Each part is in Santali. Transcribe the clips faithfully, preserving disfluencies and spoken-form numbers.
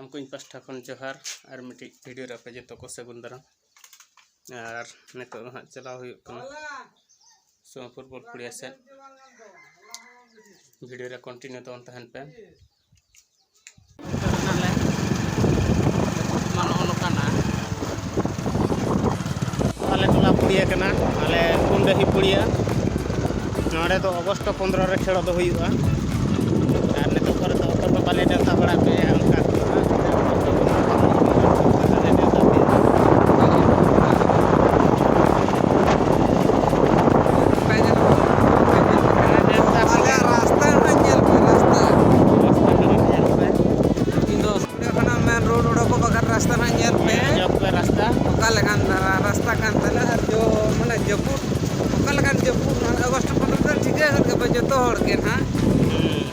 ᱩᱱᱠᱩᱧ ᱯᱟᱥᱴᱟ ᱠᱷᱚᱱ ᱡᱚᱦᱟᱨ ᱟᱨ ᱢᱤᱫᱴᱤᱡ ᱵᱷᱤᱰᱤᱭᱳ ᱨᱮ ᱟᱯᱮ ᱡᱚᱛᱚ ᱠᱚ ᱥᱟᱹᱜᱩᱱ ᱫᱟᱨᱟᱢ᱾ ᱟᱨ ᱱᱤᱛᱚᱜ ᱫᱚ ᱦᱟᱸᱜ ᱪᱟᱞᱟᱣ ᱦᱩᱭᱩᱜ ᱠᱟᱱᱟ ᱥᱳᱢᱯᱩᱨ ᱵᱚᱞ ᱯᱩᱲᱤᱭᱟ ᱥᱮᱫ᱾ ᱵᱷᱤᱰᱤᱭᱳ ᱨᱮ ᱠᱚᱱᱴᱤᱱᱤᱭᱩ ᱛᱟᱵᱚᱱ ᱛᱟᱦᱮᱱ ᱯᱮ᱾ ᱱᱤᱛᱚᱜ ᱫᱚ ᱱᱟᱜ ᱞᱮ ᱢᱟ ᱱᱚᱜᱼᱚ ᱱᱚᱝᱠᱟᱱᱟ᱾ ᱟᱞᱮ ᱴᱚᱞᱟ ᱯᱩᱲᱤᱭᱟᱹ ᱠᱟᱱᱟ, ᱟᱞᱮ ᱠᱩᱱᱰᱟᱹᱦᱤ ᱯᱩᱲᱤᱭᱟᱹ᱾ ᱱᱚᱰᱮ ᱫᱚ ᱚᱜᱚᱥᱴ ᱯᱚᱱᱫᱽᱨᱚ ᱨᱮ ᱠᱷᱮᱞᱳ ᱫᱚ ᱦᱩᱭᱩᱜᱼᱟ᱾ ᱟᱨ ᱱᱤᱛᱚᱜ ᱠᱚᱨᱮ ᱫᱚ ᱚᱠᱚᱭ ᱦᱚᱸ ᱵᱟᱞᱮ ᱱᱮᱣᱛᱟ ᱵᱟᱲᱟ ᱯᱮᱭᱟ ᱚᱱᱠᱟ᱾ ᱵᱟᱞᱮ ᱱᱮᱣᱛᱟ ᱯᱮᱭᱟ᱾ ᱟᱞᱮᱭᱟᱜ ᱨᱟᱥᱛᱟ ᱦᱟᱸᱜ ᱧᱮᱞ ᱯᱮ, ᱨᱟᱥᱛᱟ᱾ ᱨᱟᱥᱛᱟ ᱠᱟᱱᱟ, ᱧᱮᱞ ᱯᱮ᱾ ᱤᱧ ᱫᱚ ᱚᱸᱰᱮ ᱠᱷᱚᱱᱟᱜ ᱢᱮᱱ ᱨᱳᱰ ᱚᱰᱚᱠᱚᱜ ᱵᱟᱠᱷᱟᱱ ᱨᱟᱥᱛᱟ ᱦᱟᱸᱜ ᱧᱮᱞ ᱯᱮ᱾ ᱧᱮᱞ ᱯᱮ ᱨᱟᱥᱛᱟ᱾ ᱚᱠᱟ ᱞᱮᱠᱟᱱ ᱫᱷᱟᱨᱟ ᱨᱟᱥᱛᱟ ᱠᱟᱱ ᱛᱟᱞᱮᱭᱟ ᱟᱨ ᱡᱚ, ᱢᱟᱱᱮ ᱡᱟᱹᱯᱩᱫ, ᱚᱠᱟ ᱞᱮᱠᱟᱱ ᱡᱟᱹᱯᱩᱫ, ᱱᱚᱣᱟ ᱟᱜᱚᱥᱴ ᱯᱚᱱᱫᱽᱨᱚ ᱫᱚ ᱴᱷᱤᱠᱟᱹ ᱟᱠᱟᱫ ᱜᱮᱭᱟ ᱯᱮ ᱡᱚᱛᱚ ᱦᱚᱲ ᱜᱮ ᱱᱟᱦᱟᱜ᱾ ᱦᱩᱸ᱾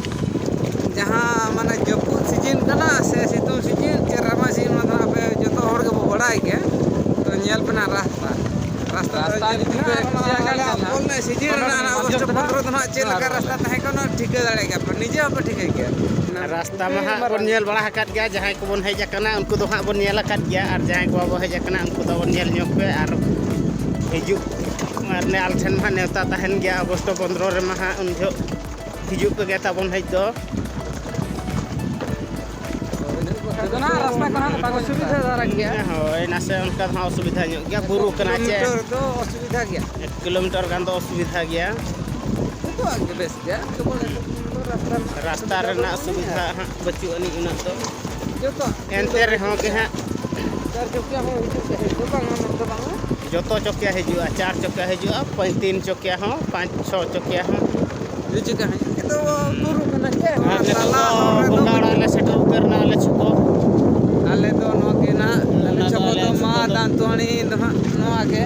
ᱡᱟᱦᱟᱸ ᱢᱟᱱᱮ ᱡᱟᱹᱯᱩᱫ ᱥᱤᱡᱤᱱ ᱠᱟᱱᱟ ᱥᱮ ᱥᱤᱛᱩᱝ ᱥᱤᱡᱤᱱ ᱪᱮ ᱨᱟᱵᱟᱝ ᱥᱤᱡᱤᱱ, ᱚᱱᱟ ᱫᱚ ᱟᱯᱮ ᱡᱚᱛᱚ ᱦᱚᱲ ᱜᱮᱵᱚ ᱵᱟᱲᱟᱭ ᱜᱮᱭᱟ᱾ ᱛᱚ ᱧᱮᱞ ᱯᱮ ᱱᱟᱦᱟᱜ ᱨᱟᱥᱛᱟ, ᱨᱟᱥᱛᱟ ᱨᱟᱥᱛᱟ ᱡᱩᱫᱤ ᱯᱮ ᱠᱩᱥᱤᱭᱟᱜ ᱠᱟᱱ ᱠᱷᱟᱱ ᱱᱟᱦᱟᱜ, ᱵᱚᱞ ᱮᱱᱮᱡ ᱥᱤᱡᱤᱱ ᱨᱮᱱᱟᱜ ᱱᱟᱦᱟᱜ ᱟᱜᱚᱥᱴ ᱯᱚᱱᱫᱽᱨᱚ ᱫᱚ ᱱᱟᱦᱟᱜ ᱪᱮᱫ ᱞᱮᱠᱟ ᱨᱟᱥᱛᱟ ᱛᱟᱦᱮᱸ ᱠᱟᱱᱟ ᱴᱷᱤᱠᱟᱹ ᱫᱟᱲᱮᱭᱟᱜ ᱜᱮᱭᱟ ᱯᱮ, ᱱᱤᱡᱮ ᱦᱚᱸᱯᱮ ᱴᱷᱤᱠᱟᱹᱭ ᱜᱮᱭᱟ᱾ ᱨᱟᱥᱛᱟ ᱢᱟ ᱦᱟᱸᱜ ᱵᱚᱱ ᱧᱮᱞ ᱵᱟᱲᱟ ᱟᱠᱟᱫ ᱜᱮᱭᱟ, ᱡᱟᱦᱟᱸᱭ ᱠᱚᱵᱚᱱ ᱦᱮᱡ ᱟᱠᱟᱱᱟ ᱩᱱᱠᱩ ᱫᱚ ᱦᱟᱸᱜ ᱵᱚᱱ ᱧᱮᱞ ᱟᱠᱟᱫ ᱜᱮᱭᱟ, ᱟᱨ ᱡᱟᱦᱟᱸᱭ ᱠᱚ ᱵᱟᱵᱚ ᱦᱮᱡ ᱟᱠᱟᱱᱟ ᱩᱱᱠᱩ ᱫᱚ ᱵᱚᱱ ᱧᱮᱞ ᱧᱚᱜ ᱯᱮ ᱟᱨ ᱦᱤᱡᱩᱜ᱾ ᱟᱨ ᱱᱮ ᱟᱞᱮ ᱴᱷᱮᱱ ᱢᱟ ᱱᱮᱣᱛᱟ ᱛᱟᱦᱮᱱ ᱜᱮᱭᱟ ᱟᱜᱚᱥᱴ ᱯᱚᱱᱫᱽᱨᱚ ᱨᱮᱢᱟ ᱦᱟᱸᱜ, ᱩᱱ ᱡᱚᱦᱚᱜ ᱦᱤᱡᱩᱜ ᱯᱮ ᱜᱮ ᱛᱟᱵᱚᱱ ᱦᱮᱡ ᱫᱚ᱾ ᱟᱫᱚ ᱱᱟᱦᱟᱜ ᱨᱟᱥᱛᱟ ᱠᱚ ᱱᱟᱦᱟᱜ ᱵᱟᱝ ᱚᱥᱩᱵᱤᱫᱷᱟ ᱫᱷᱟᱨᱟ ᱜᱮᱭᱟ᱾ ᱦᱳᱭ, ᱱᱟᱥᱮ ᱚᱱᱠᱟ ᱫᱚ ᱦᱟᱸᱜ ᱚᱥᱩᱵᱤᱫᱷᱟ ᱧᱚᱜ ᱜᱮᱭᱟ, ᱵᱩᱨᱩ ᱠᱟᱱᱟ ᱪᱮ᱾ ᱠᱤᱞᱳᱢᱤᱴᱟᱨ ᱫᱚ ᱚᱥᱩᱵᱤᱫᱷᱟ ᱜᱮᱭᱟ᱾ ᱮᱠ ᱠᱤᱞᱳᱢᱤᱴᱟᱨ ᱜᱟᱱ ᱫᱚ ᱚᱥᱩᱵᱤᱫᱷᱟ ᱜᱮᱭᱟ᱾ ᱡᱚᱛᱚᱣᱟᱜ ᱜᱮ ᱵᱮᱥ ᱜᱮᱭᱟ, ᱠᱮᱵᱚᱞ ᱮᱠᱴᱩ ᱨᱟᱥᱛᱟ ᱨᱮᱱᱟᱜ ᱨᱟᱥᱛᱟ ᱚᱥᱩᱵᱤᱫᱷᱟ ᱨᱮᱱᱟᱜ ᱫᱚ ᱵᱟᱹᱱᱩᱜᱼᱟ᱾ ᱥᱩᱵᱤᱫᱷᱟ ᱦᱟᱸᱜ ᱵᱟᱹᱪᱩᱜ ᱟᱹᱱᱤᱡ ᱩᱱᱟᱹᱜ ᱫᱚ᱾ ᱡᱚᱛᱚ ᱮᱱᱛᱮ ᱨᱮᱦᱚᱸ ᱜᱮ ᱦᱟᱸᱜ ᱪᱟᱨ ᱪᱚᱠᱤᱭᱟ ᱦᱚᱸ ᱦᱤᱡᱩᱜ ᱛᱮ ᱦᱮᱡ ᱫᱚ ᱵᱟᱝᱟ, ᱢᱮᱱ ᱫᱚ ᱵᱟᱝᱟ᱾ ᱡᱚᱛᱚ ᱪᱚᱠᱤᱭᱟ ᱦᱤᱡᱩᱜᱼᱟ, ᱪᱟᱨ ᱪᱚᱠᱤᱭᱟ ᱦᱤᱡᱩᱜᱼᱟ, ᱯᱟᱸᱪ, ᱛᱤᱱ ᱪᱚᱠᱤᱭᱟ ᱦᱚᱸ, ᱯᱟᱸᱪ, ᱪᱷᱚ ᱪᱚᱠᱤᱭᱟ ᱦᱚᱸ᱾ ᱦᱤᱡᱩᱜ ᱠᱟᱱᱟ᱾ ᱱᱤᱛᱚᱜ ᱫᱚ ᱵᱩᱨᱩ ᱠᱟᱱᱟ ᱪᱮ, ᱟᱨ ᱚᱱᱟ ᱱᱤᱛᱚᱜ ᱛᱟᱞᱟ ᱫᱚ ᱦᱚᱨ ᱨᱮᱫᱚ ᱵᱚᱸᱜᱟ ᱚᱲᱟᱜ ᱞᱮ ᱥᱮᱴᱮᱨ ᱩᱛᱟᱹᱨ ᱮᱱᱟ ᱟᱞᱮ ᱪᱷᱚᱠᱚ᱾ ᱟᱞᱮ ᱫᱚ ᱱᱚᱣᱟ ᱜᱮ ᱱᱟᱦᱟᱜ, ᱟᱞᱮ ᱚᱱᱟ ᱫᱚ ᱪᱷᱚᱠᱚ ᱟᱞᱮ ᱫᱚ ᱢᱟ ᱪᱷᱚᱠᱚ ᱫᱚ ᱫᱟᱱᱛᱩᱣᱟᱹᱲᱤ ᱫᱚ ᱦᱟᱸᱜ ᱱᱚᱣᱟ ᱜᱮ,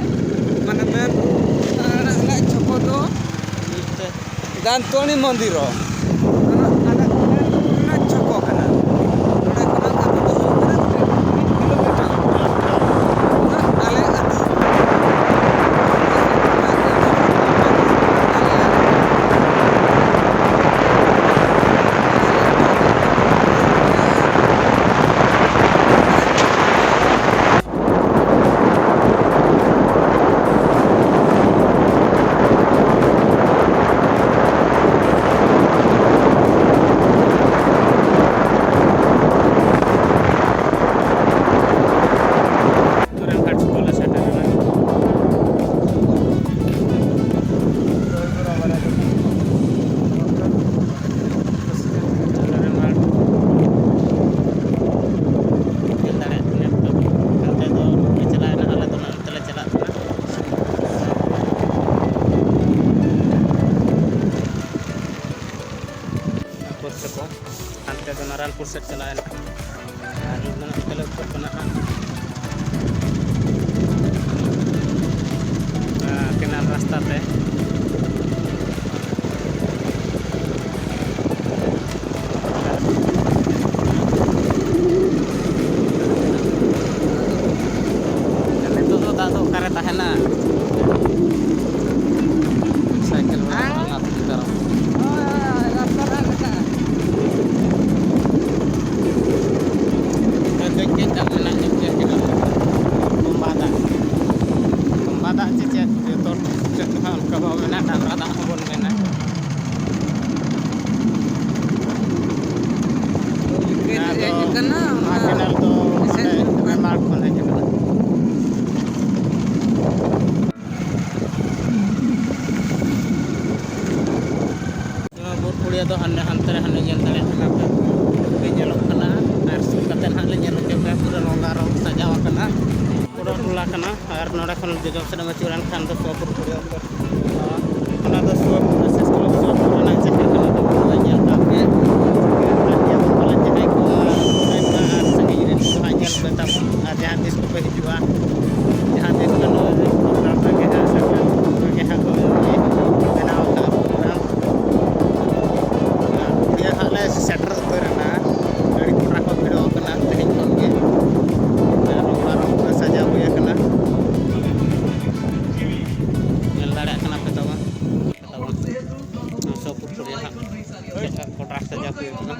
ᱢᱟᱱᱮ ᱢᱮᱱ ᱨᱳᱰ ᱨᱮᱱᱟᱜ ᱪᱷᱚᱠᱚ ᱫᱚ ᱱᱚᱛᱮ᱾ ᱫᱟᱱᱛᱚᱱᱤ ᱢᱚᱱᱫᱤᱨ ᱦᱚᱸ ᱚᱱᱟ ᱟᱞᱮ ᱚᱲᱟᱜ ᱨᱮᱱᱟᱜ ᱪᱷᱚᱠᱚ ᱠᱟᱱᱟ᱾ ᱱᱚᱰᱮ ᱠᱷᱚᱱᱟᱜ ᱟᱹᱛᱩ ᱫᱚ ᱦᱩᱭᱩᱜ ᱠᱟᱱᱟ ᱢᱤᱫ ᱠᱤᱞᱳᱢᱤᱴᱟᱨ᱾ ᱟᱞᱮ ᱟᱹᱛᱩ᱾ ᱥᱮᱫ ᱪᱟᱞᱟᱣ ᱮᱱᱟ᱾ ᱟᱨ ᱱᱤᱛ ᱫᱚ ᱱᱚᱛᱮ ᱞᱮ ᱩᱛᱟᱹᱨ ᱠᱟᱱᱟ ᱦᱟᱸᱜ, ᱚᱱᱟ ᱠᱮᱱᱟᱞ ᱨᱟᱥᱛᱟ ᱛᱮ᱾ ᱱᱤᱛᱚᱜ ᱫᱚ ᱫᱟᱜ ᱫᱚ ᱚᱠᱟᱨᱮ ᱛᱟᱦᱮᱱᱟ? ᱥᱟᱭᱠᱮᱞ ᱵᱟᱞᱟ ᱦᱟᱸᱜ? ᱚᱱᱟ ᱛᱮᱜᱮ ᱯᱟᱨᱚᱢ᱾ ᱦᱳᱭ, ᱦᱳᱭ, ᱦᱳᱭ, ᱨᱟᱥᱛᱟ ᱫᱚ ᱦᱟᱸᱜ ᱢᱮᱱᱟᱜᱼᱟ᱾ ᱠᱟᱹᱡ ᱠᱟᱹᱡ ᱫᱟᱜ ᱢᱮᱱᱟᱜ ᱧᱚᱜ ᱜᱮᱭᱟ, ᱪᱮᱫ ᱦᱚᱸ ᱵᱟᱝ᱾ ᱛᱚᱸᱵᱟ ᱫᱟᱜ, ᱛᱚᱸᱵᱟ ᱫᱟᱜ ᱪᱮ ᱪᱮᱫ, ᱡᱚᱛᱚ ᱪᱮᱫ ᱦᱚᱸ ᱚᱱᱠᱟ ᱵᱟᱝ ᱢᱮᱱᱟᱜᱼᱟ, ᱰᱟᱝᱨᱟ ᱫᱟᱜ ᱦᱚᱸᱵᱚᱱ ᱢᱮᱱᱟ᱾ ᱚᱱᱟ ᱫᱚ ᱦᱮᱡ ᱟᱠᱟᱱᱟ, ᱱᱚᱣᱟ ᱚᱱᱟ ᱠᱮᱱᱮᱞ ᱫᱚ ᱱᱚᱰᱮ ᱢᱮᱢᱟᱲ ᱠᱷᱚᱱ ᱦᱮᱡ ᱟᱠᱟᱱᱟ᱾ ᱱᱚᱣᱟ ᱵᱩᱨ ᱯᱩᱲᱤᱭᱟᱹ ᱫᱚ ᱦᱟᱱᱮ ᱦᱟᱱᱛᱮ ᱨᱮ ᱦᱟᱱᱮ ᱧᱮᱞ ᱫᱟᱲᱮᱭᱟᱜ ᱠᱟᱱᱟ ᱯᱮ, ᱜᱮ ᱧᱮᱞᱚᱜ ᱠᱟᱱᱟ᱾ ᱟᱨ ᱥᱩᱨ ᱠᱟᱛᱮ ᱱᱟᱦᱟᱜ ᱞᱮ ᱧᱮᱞ ᱦᱚᱪᱚ ᱯᱮᱭᱟ, ᱯᱩᱨᱟᱹ ᱨᱚᱝᱜᱟᱨᱚᱝ ᱥᱟᱡᱟᱣ ᱟᱠᱟᱱᱟ᱾ ᱯᱩᱨᱟᱹ ᱴᱚᱞᱟ ᱠᱟᱱᱟ᱾ ᱟᱨ ᱱᱚᱰᱮ ᱠᱷᱚᱱ ᱡᱚᱡᱚᱢ ᱥᱮᱫ ᱮᱢ ᱟᱹᱪᱩᱨ ᱮᱱ ᱠᱷᱟᱱ ᱫᱚ ᱥᱩᱣᱟᱯᱩᱨ ᱯᱩᱲᱤᱭᱟᱹ ᱩᱛᱟᱹᱨ᱾ ᱚᱱᱟ ᱫᱚ ᱥᱩᱣᱟᱯᱩᱨ ᱥᱮᱥ ᱠᱚᱞᱮᱡᱽ ᱥᱩᱣᱟᱯᱩᱨ ᱨᱮᱱᱟᱜ ᱡᱟᱦᱮᱨ ᱠᱟᱱᱟ, ᱛᱚ ᱚᱱᱟ ᱧᱮᱞ ᱠᱟᱜ ᱯᱮ᱾ ᱟᱨ ᱡᱟᱦᱟᱸᱭ ᱠᱚ ᱥᱟᱺᱜᱤᱧ ᱨᱮᱱ ᱠᱚ ᱦᱟᱸᱜ ᱧᱮᱞ ᱯᱮ ᱛᱟᱵᱚᱱ, ᱟᱨ ᱡᱟᱦᱟᱸ ᱛᱤᱥ ᱠᱚᱯᱮ ᱦᱤᱡᱩᱜᱼᱟ, ᱡᱟᱦᱟᱸ ᱛᱤᱥ ᱠᱚ ᱱᱚᱣᱟ program ᱨᱮᱜᱮ ᱦᱟᱸᱜ ᱥᱮᱴᱮᱨ ᱨᱮᱜᱮ ᱦᱟᱸᱜ ᱠᱚ ᱵᱮᱱᱟᱣ ᱠᱟᱜᱼᱟ program᱾ ᱟᱨ ᱱᱚᱰᱮ ᱦᱟᱸᱜ ᱞᱮ ᱥᱮᱴᱮᱨ ᱩᱛᱟᱹᱨ ᱮᱱᱟ᱾ ᱜᱟᱹᱰᱤ ᱠᱚᱲᱟ ᱠᱚ ᱵᱷᱤᱲᱚᱜ ᱠᱟᱱᱟ ᱛᱮᱦᱮᱧ ᱠᱷᱚᱱ ᱜᱮ᱾ ᱟᱨ ᱱᱚᱝᱠᱟ ᱨᱚᱝ ᱠᱚ ᱥᱟᱡᱟᱣ ᱦᱩᱭ ᱟᱠᱟᱱᱟ᱾ ᱧᱮᱞ ᱫᱟᱲᱮᱭᱟᱜ ᱠᱟᱱᱟ ᱯᱮ ᱛᱟᱵᱚᱱ᱾ ᱥᱩᱣᱟᱯᱩᱨ ᱯᱩᱲᱤᱭᱟᱹ ᱦᱟᱸᱜ ᱪᱮᱫ ᱞᱮᱠᱟ ᱠᱚ ᱰᱨᱟᱥ ᱥᱟᱡᱟᱣ ᱦᱩᱭ ᱠᱟᱱᱟ᱾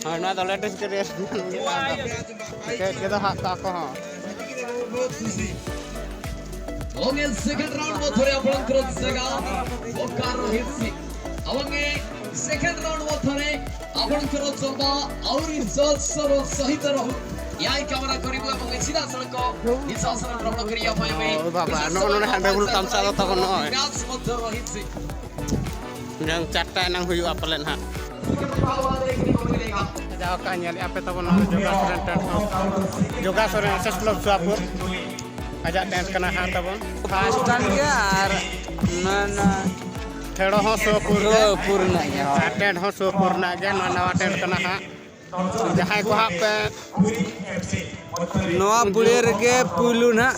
ᱦᱳᱭ, ᱱᱚᱣᱟ ᱫᱚ latest ᱨᱮ ᱪᱮᱫ ᱜᱮ ᱫᱚ ᱦᱟᱸᱜ ᱟᱠᱚ ᱦᱚᱸ᱾ ᱜᱚᱝᱠᱮ, second round ᱢᱚᱫᱽᱫᱷᱮ ᱨᱮ ᱟᱯᱱᱟᱨ ᱠᱚ ᱡᱟᱭᱜᱟ ᱵᱚᱠᱟᱨ ᱨᱚᱦᱤᱛ ᱥᱤᱝ᱾ ᱟᱵᱚ ᱜᱮ second round ᱢᱚᱫᱽᱫᱷᱮ ᱨᱮ ᱟᱯᱱᱟᱨ ᱠᱚ ᱡᱚᱵᱟ ᱟᱣᱨᱤ ᱥᱚᱦᱚᱡ ᱥᱚᱨᱚᱞ ᱥᱚᱦᱤᱛ ᱨᱚᱦᱩ ᱮᱭᱟᱭ ᱠᱟᱢᱨᱟ ᱠᱚᱨᱤᱵ ᱮᱵᱚᱝ ᱥᱤᱫᱟ ᱥᱚᱲᱚᱠ ᱱᱤᱥᱟ ᱥᱚᱨᱚᱞ ᱨᱚᱵᱚᱲ ᱠᱚᱨᱤᱭᱟ ᱯᱟᱭ ᱢᱮ᱾ ᱳ ᱵᱟᱵᱟ, ᱱᱚᱜᱼᱚ ᱱᱚᱰᱮ ᱦᱟᱸᱰᱮ ᱵᱩᱞ ᱛᱟᱢᱥᱟ ᱫᱚ ᱛᱟᱵᱚᱱ ᱱᱚᱜᱼᱚᱭ᱾ ᱱᱤᱨᱟᱥ ᱢᱚᱫᱽᱫᱷᱮ ᱨᱚᱦᱤᱛ ᱥᱤᱝ᱾ ᱡᱟᱝ ᱪᱟᱨᱴᱟ ᱮᱱᱟᱝ ᱦᱩᱭᱩᱜᱼᱟ ᱯᱟᱞᱮᱱ ᱦᱟᱸᱜ᱾ ᱡᱟᱣ ᱠᱟᱜ ᱧᱮᱞᱮᱫᱼᱟ ᱯᱮ ᱛᱟᱵᱚᱱ ᱱᱚᱣᱟ ᱡᱳᱜᱟᱥᱚᱨᱮᱱ ᱴᱮᱱᱴ ᱦᱟᱣᱩᱥ, ᱡᱳᱜᱟᱥᱚᱨᱮᱱ ᱮᱥᱮᱥ ᱠᱞᱟᱵᱽ ᱥᱩᱣᱟᱯᱩᱨ᱾ ᱟᱡᱟᱜ ᱴᱮᱱᱴ ᱠᱟᱱᱟ ᱦᱟᱸᱜ ᱛᱟᱵᱚᱱ᱾ ᱯᱷᱟᱥᱴ ᱠᱟᱱ ᱜᱮᱭᱟ ᱟᱨ ᱚᱱᱟ ᱴᱷᱮᱲᱚ ᱦᱚᱸ ᱥᱳᱯᱩᱨ ᱜᱮ᱾ ᱥᱳᱯᱩᱨ ᱨᱮᱱᱟᱜ ᱜᱮ, ᱦᱳᱭ᱾ ᱟᱨ ᱴᱮᱱᱴ ᱦᱚᱸ ᱥᱳᱯᱩᱨ ᱨᱮᱱᱟᱜ ᱜᱮ᱾ ᱱᱚᱣᱟ ᱱᱟᱣᱟ ᱴᱮᱱᱴ ᱠᱟᱱᱟ ᱦᱟᱸᱜ᱾ ᱡᱟᱦᱟᱸᱭ ᱠᱚ ᱦᱟᱸᱜ ᱯᱮ ᱱᱚᱣᱟ ᱯᱩᱲᱤᱭᱟᱹ ᱨᱮᱜᱮ ᱯᱩᱭᱞᱩ ᱱᱟᱦᱟᱜ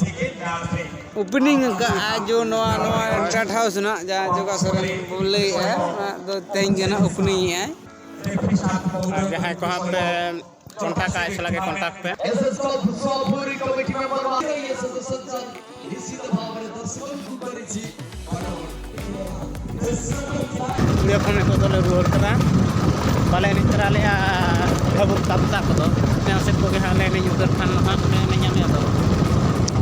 ᱳᱯᱮᱱᱤᱝ ᱟᱠᱟᱫᱼᱟ, ᱡᱚ ᱱᱚᱣᱟ, ᱱᱚᱣᱟ ᱴᱮᱱᱴ ᱦᱟᱣᱩᱥ ᱱᱟᱦᱟᱜ, ᱡᱟᱦᱟᱸ ᱡᱳᱜᱟᱥᱚᱨ ᱵᱚᱱ ᱞᱟᱹᱭᱮᱫᱼᱟ, ᱚᱱᱟ ᱫᱚ ᱛᱮᱦᱮᱧ ᱜᱮ ᱱᱟᱦᱟᱜ ᱳᱯᱮᱱᱤᱝ ᱮᱫᱼᱟᱭ᱾ ᱟᱨ ᱡᱟᱦᱟᱸᱭ ᱠᱚ ᱦᱟᱸᱜ ᱯᱮ ᱠᱚᱱᱴᱟᱠᱴ ᱟᱭ ᱥᱟᱞᱟᱜ ᱜᱮ ᱠᱚᱱᱴᱟᱠᱴ ᱯᱮ᱾ ᱚᱸᱰᱮ ᱠᱷᱚᱱ ᱱᱤᱛᱚᱜ ᱫᱚᱞᱮ ᱨᱩᱣᱟᱹᱲ ᱠᱟᱱᱟ, ᱵᱟᱞᱮ ᱮᱱᱮᱡ ᱛᱚᱨᱟ ᱞᱮᱜᱼᱟ ᱰᱷᱟᱹᱵᱩᱨ ᱛᱟᱵᱥᱟ ᱠᱚᱫᱚ᱾ ᱱᱮ ᱥᱮᱫ ᱠᱚᱜᱮ ᱦᱟᱸᱜ ᱞᱮ ᱮᱱᱮᱡ ᱩᱛᱟᱹᱨ ᱠᱷᱟᱱ ᱫᱚ ᱦᱟᱸᱜ ᱞᱮ ᱮᱱᱮᱡ ᱧᱟᱢᱮᱫ ᱫᱚ᱾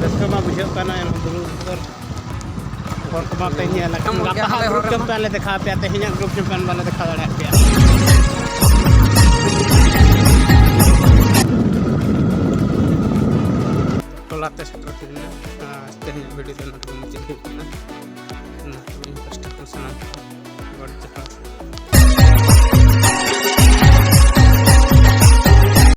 ᱨᱟᱹᱥᱠᱟᱹ ᱢᱟ ᱵᱩᱡᱷᱟᱹᱜ ᱠᱟᱱᱟ, ᱮᱱᱦᱚᱸ ᱵᱩᱨᱩ ᱩᱛᱟᱹᱨ ᱦᱚᱲ ᱠᱚᱢᱟ ᱯᱮ ᱧᱮᱞ ᱟᱠᱟᱫ᱾ ᱜᱟᱯᱟ ᱦᱟᱸᱜ ᱜᱨᱩᱯ ᱪᱟᱢᱯᱤᱭᱟᱱ ᱞᱮ ᱫᱮᱠᱷᱟᱣ ᱟᱯᱮᱭᱟ, ᱛᱮᱦᱮᱧᱟᱜ ᱜᱨᱩᱯ ᱪᱟᱢᱯᱤᱭᱟᱱ ᱵᱟᱞᱮ ᱫᱮᱠᱷᱟᱣ ᱫᱟᱲᱮᱭᱟᱜ ᱯᱮᱭᱟ᱾ ᱴᱚᱞᱟ ᱛᱮ ᱥᱮᱴᱮᱨ ᱦᱩᱭ ᱞᱮᱱᱟ᱾ ᱟᱨ ᱛᱮᱦᱮᱧᱟᱜ ᱵᱷᱤᱰᱤᱭᱳ ᱫᱚ ᱱᱚᱰᱮ ᱜᱮ ᱢᱩᱪᱟᱹᱫ ᱦᱩᱭᱩᱜ ᱠᱟᱱᱟ᱾ ᱚᱱᱟ ᱠᱚ ᱤᱧ ᱯᱟᱥᱴᱟ ᱠᱷᱚᱱ ᱥᱟᱱᱟᱢ ᱠᱚ